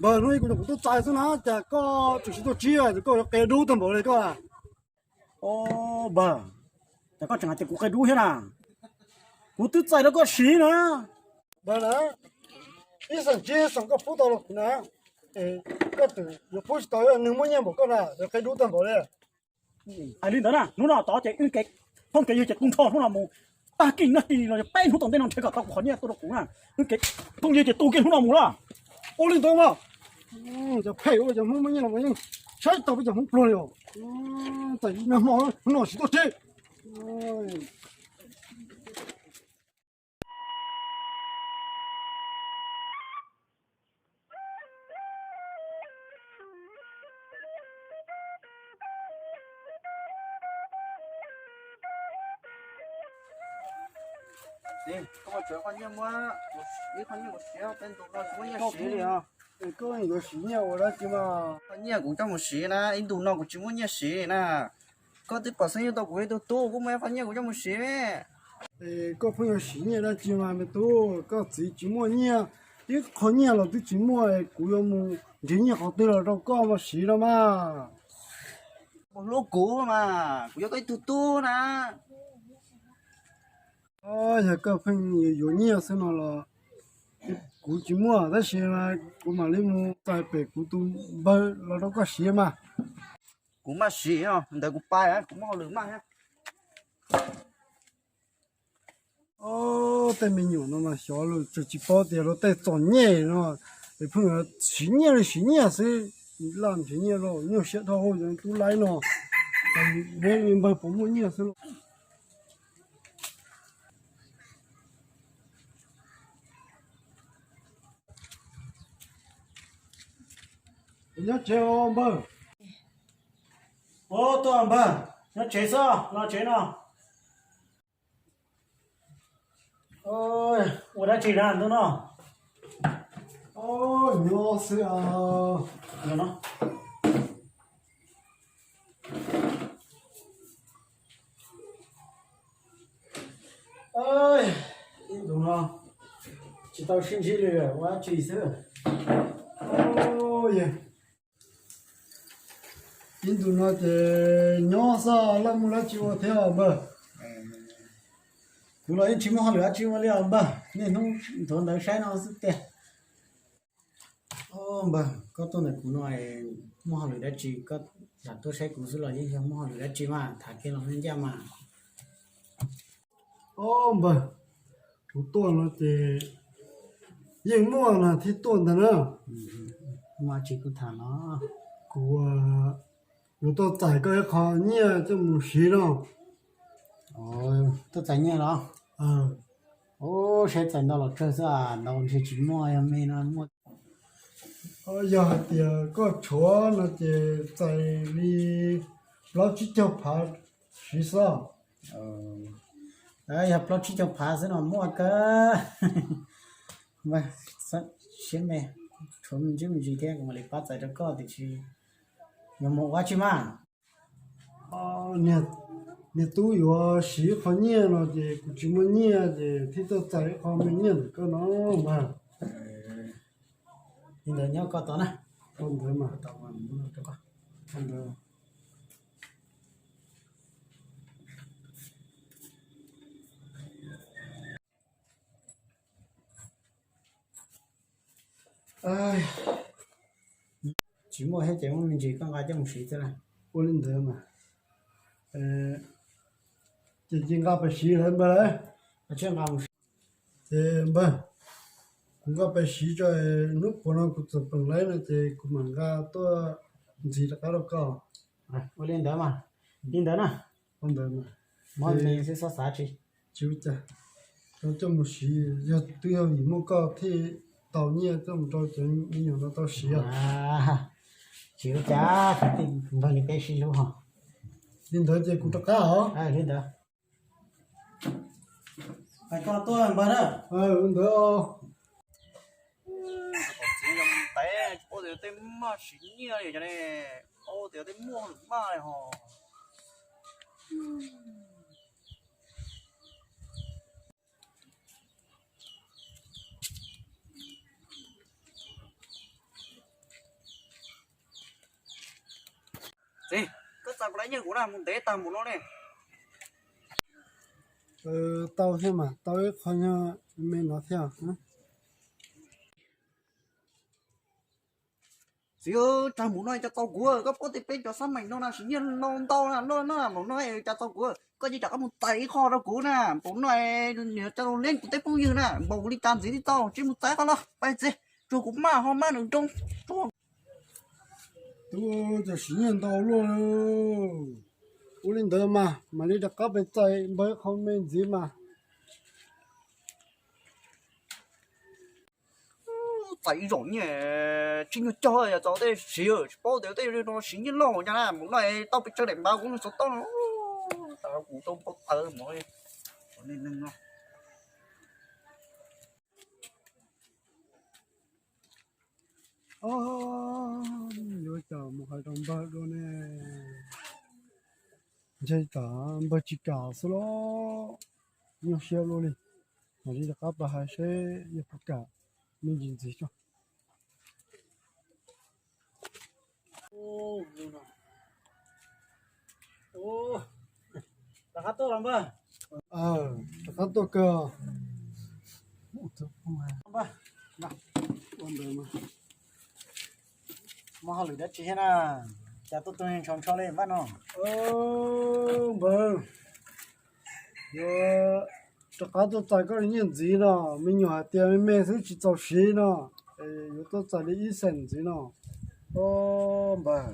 Npawg, hnub ib kuv, kuv tub txais xwb na, cas koj tseem tsis tuaj tsib, koj yuav qia dub tag npaum li koj? Npawg, cas koj tseem hais tias kuv qia dub thiab na? Kuv twb txais rau koj siv na. Npawg na, ib xeem tsib xeem koj pub tau los kuv na, koj twb yuav pub tsis tau, nws muaj nyiaj npaum koj na, yuav qia dub tag npaum li. Hais li ntawd na, hnub no tod ces wb kev phooj kev ywg ces tu nrho hnub no mus, tag kis nag kis los yog peb hnub tom ntej no nrhiav kom tau kuv qhov nyiaj tuaj rau kuv na. Wb kev phooj ywg ces tu kiag hnub no mus los. Ua li ntawd mas, cov phem ua cov Hmoob muaj nyiaj los mas yeej saib tau peb cov Hmoob pluag li os. Txais nag hmo, hnub no tsis tuaj tsib. Koj muab tsawv qhov nyiaj, muab ib qho nyiaj kuv siv, peb ntu no tsis muaj nyiaj siv li os. Koj yuav siv nyiaj ua dab tsi mas? Qhov nyiaj kuv coj mus siv na, ib ntu no kuv tsis muaj nyiaj siv li na. Koj twb pom xeeb yuj tau kuv ib tug tub, kuj muaj ib qho nyiaj kuv coj mus siv. Koj pheej yuav siv nyiaj dab tsi mas me tub, koj txiv tsis muaj nyiaj, ib qho nyiaj los twb tsis muaj, kuv yuav mus nrhiav nyiaj qhov twg los rau koj mas siv no mas. Mus hlub kuv mas, kuv yog koj ib tug tub na. Yog koj pheej yuav nyiaj xwb no los kuv tsis muaj, tab sis kuv mam li mus txais pem kuv tus npawg los rau koj siv mas. Kuv maj siv no, ntawd kuv pais, kuv muaj hauj lwm maj thiab. Tej me nyuam no mas xyov lawm, tseem tsis paub tias luag tej txom nyem no es pheej siv nyiaj li siv nyiaj xwb. Laj nrhiav nyiaj rau nyuaj siab dhau hauj cov tub laib no, neb li npawg puas muaj nyiaj xwb los. Nyob tsev os npawg. Ub, tuaj npawg, nyob tsev xwb, los tsev no. Ua dab tsi na ntuj no? Nyob xwb os. Ib ntus no tsis tau sib ntsib li, ua dab tsi xwb. Ib ntus no ces nyob xwb, laj muaj dab tsi ua thiab npawg? Kuv los yeej tsis muaj hauj lwm dab tsi ua li os npawg, niaj hnub nthuav ntawv saib no xwb tiag. Npawg, koj tuaj ntawm kuv no muaj hauj lwm dab tsi? Koj lam tuaj saib kuv xwb los yeej yog muaj hauj lwm dab tsi mas tham kiag los ncaj mas. Ob npawg, kuv tuaj no ces yeej muaj no thiaj tuaj ntag na. Muaj tsis kuj tham no. Kuv yuav tuaj txais koj ib qho nyiaj coj mus siv no. Tuaj txais nyiaj los? Ub, saib txais ntau los tsawg xwb, ntau ntshe tsis muaj, yog me no muaj. Yog hais tias koj tshuav no ces txais li plaub tsib caug phav siv xwb. Yog plaub tsib caug phav xwb no muaj kawg. Siab me, tshuav me ntsis me ntsis thiab kuv mam li pab txais rau koj tiam sis yuav mus ua tsi mas. Niag tub yuav siv qhov nyiaj no ces kuv tsis muaj nyiaj ces thiaj tuaj txais ib qho me nyiaj ntawm koj no mas. Li ntawd nyob koj tos na. Ntawd mas. Tsis muaj thiab ces muaj me ntsis koj nqa coj mus siv xwb na. Ua li ntawd mas. Ces cia nqa pais siv lawm npawg lawm. Ces npawg, kuv nqa pais siv tso, hnub puas no kuv txawm peem lawm no ces kuv mam nqa tuaj ntxiv rov qab rau koj. Ua li ntawd mas. Li ntawd na. Ua ntawd mas. Muab me xwb xob xav tsis. Tsis ua cas, rau coj mus siv, yog twb yog vim muaj koj thiaj tau nyiaj coj mus rau cov me nyuam no tau siv. Tsis ua cas, kwv tij npawg li peb sib hlub ho. Li ntawd ces kuv rov qab os. Li ntawd. Hais koj tuaj npawg na. Li ntawd os. Txiv yog mus ntev, ua tias tej maj siv nyiaj li cov ne, ua tias tej muaj lwm maj li ho. Txiv, koj txais kuv lub nyiaj kuv na, mus ntev tag npaum no ne. Tau thiab mas, tau ib qho nyob me no thiab. Txiv, tsag npaum no cas txaus kuv, koj paub tias peb cov xab mais no na siv nyiaj ntau ntau na, loj na, npaum no cas txaus kuv, koj cia li rov qab mus txais ib qho rau kuv na, npaum no nws coj los leej kuv tej phooj ywg na, npaum li cas ntxiv twb tau, cia li mus txais qhov los, pais txiv, tsuag kuv maj ho maj nws roo. Tub, cas siv nyiaj ntau luaj li. Ua li ntawd mas mam li rov qab pais txais npawg qho me ntxiv mas. Txais ib zaug nyiaj tsis nyuag cog, yog txog tej siv tsis paub tias tej no siv nyiaj loj cas na, mus no tau pes tsawg daim npav kuv xov tooj no, tas kuv tau npau taws mov. Yuav cas mus hais rau npawg dua ne? Ntshe tsam npawg tsis kam xwb los, nyuaj siab luaj li. Mam li rov qab pais hais seb yog puas kam me ntsis ntxiv tso. Rov qab tuaj los npawg. Rov qab tuaj kawg. Muaj hauj lwm dab tsi thiab na, cas tuaj tuaj ntshaus ntsho li npawg no? Npawg, yuav rov qab tuaj txais koj li nyiaj ntxiv no, me nyuam hais tias me me xwb tsis txaus siv no, es yuav tuaj txais li ib xees ntxiv no. Npawg,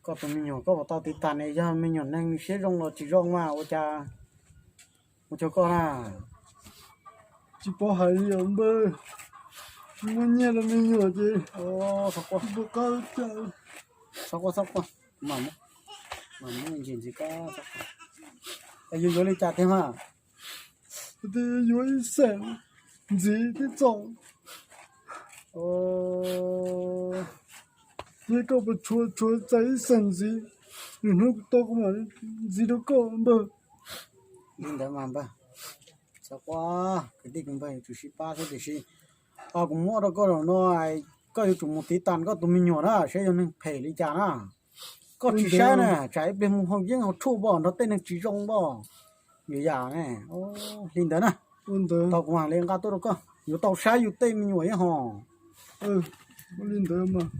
koj tus me nyuam koj puas tau tiv tas ne, yog me nyuam neeg siab zoo los tsis zoo mas ua cas ua cuag koj na? Tsis paub hais li os npawg, tsis muaj nyiaj rau me nyuam ces tsis pom qab cas. Txhob quaj, txhob quaj, mam muab ntsis ntxiv koj, yuav yuav li cas tiag mas? Tias yuav ib xees ntxiv twb txaus. Ces koj puas tshuav tshuav txais ib xees ntxiv, lwm hnub kuv tau kuv mam ntxiv rau koj npawg. Li ntawd mas npawg, txhob quaj, kwv tij kwv npawg yuav tsum sib pab thiab tiam sis kuv muab rau koj zaum no, koj yuav tsum mus tiv tas koj tus me nyuam na, saib yog neeg phem li cas na. Koj tsis saib na, tsam ib pliag mus haus yeeb haus tshuaj npog nrog tej neeg tsis zoo npog. Yuav yam ne, li ntawd na. Tau kuv mam li nqa tuaj rau koj, yuav tau saib yus tej me nyuam ib hos. Ua li ntawd mas.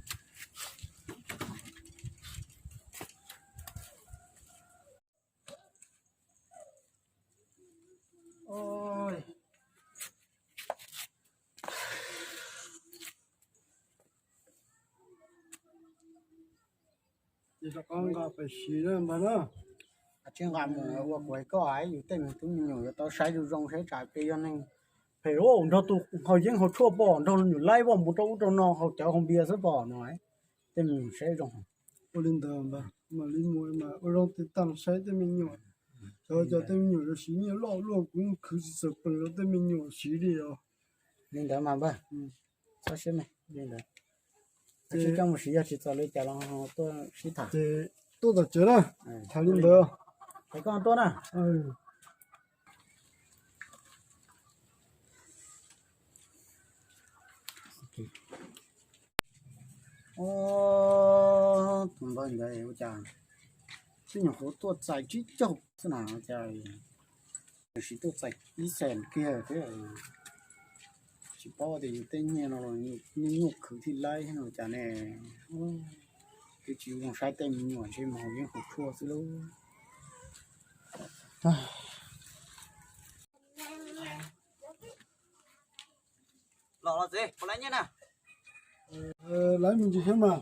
Ces rov qab nqa pem siv na npawg na. Tsis nqa mus ua kuv hais koj, yus tej me tub me nyuam yuav tau saib zoo zoo saib tsam peb yog neeg phem nrog tus haus yeeb haus tshuaj pom nrog nyuam laib pom mus rau ub rau no haus cawv haus npias xwb pom no. Tej me nyuam saib zoo. Ua li ntawd npawg, mam li mus mas ua zoo tiv tas saib tej me nyuam. Xyov cov tej me nyuam yuav siv nyiaj loj luaj, kuv khwv tsis txawm pees rau tej me nyuam siv li os. Li ntawd mas npawg, txhob siab me li ntawd. Ces coj mus siv yog tsis txaus li cas los tuaj sib tham. Ces tuaj tom tsev na, tham li ntawd. Es koj tuaj na. Tus npawg ntawd ua cas tib nyuam qhuav tuaj txais tsib caug xwb na, cas siv tuaj txais ib xees kiag thiab. Tsis paub tias yus tej nyiaj no los nyuaj khwv thiaj laib thiab no cas ne. Twb tsis zoo saib tej me nyuam ntshe mus haus yeeb haus tshuaj xwb lauj. Los los txiv, puas laib nyiaj na? Laib me ntsis thiab mas.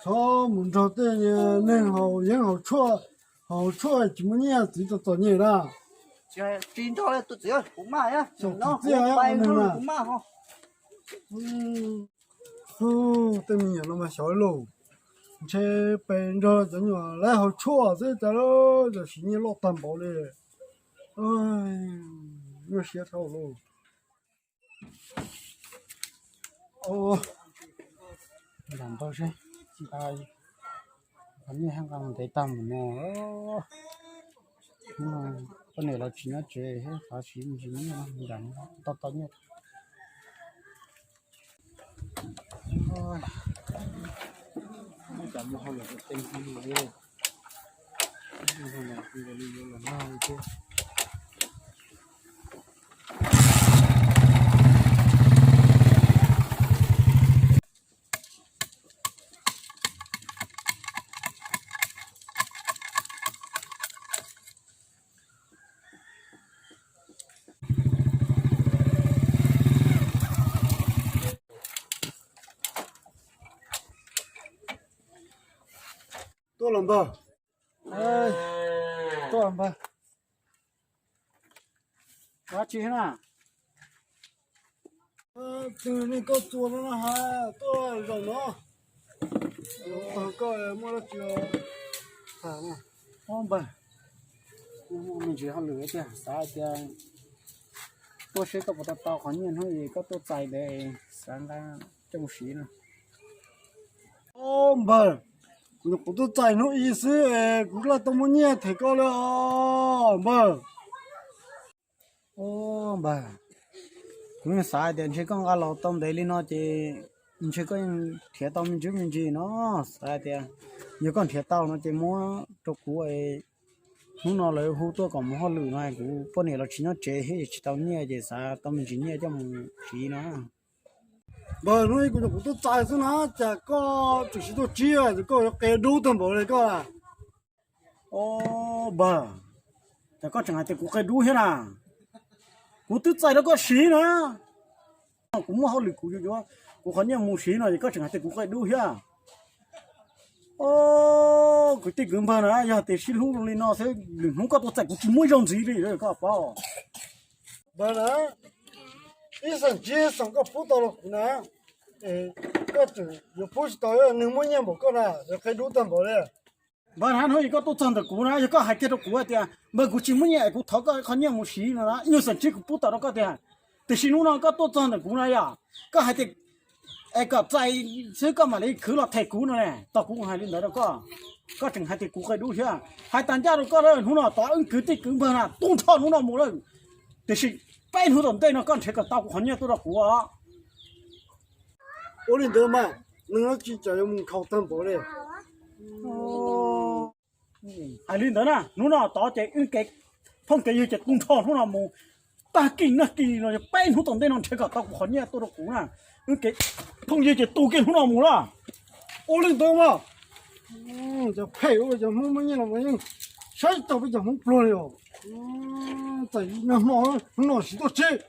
Txhob mus nrog tej neeg haus yeeb haus tshuaj, haus tshuaj tsis muaj nyiaj txiv txom txom nyem na. Tsis nrog tus txiv, kuv maj, kuv maj ho. Tej me nyuam no mas xyov lauj, ntshe pes nrog cov nyuam laib haus tshuaj xwb cas, cov siv nyiaj loj tag npaum li. Nyuaj siab dhau lauj. Nram npawg seb, nqa qhov nyiaj thiab nqa mus ntev tag mus no. Poj niam los tsis nyob tsev thiab, xav siv me ntsis nyiaj nram no tau tau nyiaj. Tuaj los npawg. Tuaj los npawg. Dab tsi na? Twg li koj txua no na has tuaj zaum no. Koj muaj dab tsi tham na? Ob npawg, me ntsis hauj lwm tiag, xav tias tuaj seb koj puas tau tau qhov nyiaj hnub ib koj tuaj txais ntawd, xav nqa coj mus siv no. Ob npawg, kuv nyuam qhuav tuaj txais hnub ib xwb es kuv laj tau muaj nyiaj them koj li os npawg. Ob npawg, kuv yeej xav tias ntshe koj nqa los tau ntev li no ces ntshe koj yeej nrhiav tau me ntsis me ntsis no. Xav tias yog koj nrhiav tau no ces muab rau kuv. Hnub no lawv hu tuaj kom mus hauj lwm no kuv poj niam los tsis nyob tsev thiab tsis tau nyiaj ces xav tau me ntsis nyiaj coj mus siv no. Npawg, hnub ib kuv nyuam qhuav tuaj txais xwb na, cas koj tseem siv tuaj tsib ces koj yuav qia dub tag npaum li koj. Ob npawg, cas koj tseem hais tias kuv qia dub thiab na? Kuv twb txais rau koj siv na. Kuv muaj hauj lwm kuv yuav yuav kuv qhov nyiaj mus siv no ces koj tseem hais tias kuv qia dub thiab. Kwv tij kwv npawg na, yog tias sib hlub li no xwb lwm hnub koj tuaj txais kuv tsis muab ib zaug ntxiv li koj paub. Npawg na, ib xeem tsib xeem koj pub tau rau kuv na, koj tseem yuav pub tsis tau, nws muaj nyiaj npaum koj na, yuav qia dub tag npaum li. Npawg na, hnub ib koj tuaj txog ntawm kuv na, yog koj hais kiag rau kuv hais tias npawg kuv tsis muaj nyiaj es kuv thov koj qhov nyiaj mus siv no na, ib nyuag xeem tsib kuv pub tau rau koj tiag. Tiam sis hnub no koj tuaj txog ntawm kuv na yom, koj hais tias es kom txais xwb koj mam li khwv los them kuv no ne, tos kuv hais li ntawd rau koj, koj tseem hais tias kuv qia dub thiab. Hais tas ncaj rau koj lawm, hnub no tod wb kwv tij kwv npawg na tu nrho hnub no mus lawm, tiam sis peb hnub tom ntej no koj nrhiav kom tau kuv qhov nyiaj tuaj rau kuv os. Ua li ntawd mas, nws tsis tsam yuav mus nkhaus tag npaum li. Hais li ntawd na, hnub no tod ces wb kev phooj kev ywg ces tu nrho hnub no mus, tag kis nag kis no yog peb hnub tom ntej no nrhiav kom tau kuv qhov nyiaj tuaj rau kuv na, wb kev phooj ywg ces tu kiag hnub no mus lawm. Ua li ntawd mas, cov phem, cov Hmoob muaj nyiaj los mas yeej saib tau peb cov Hmoob pluag li os. Txais nag hmo, hnub no siv tuaj tsib.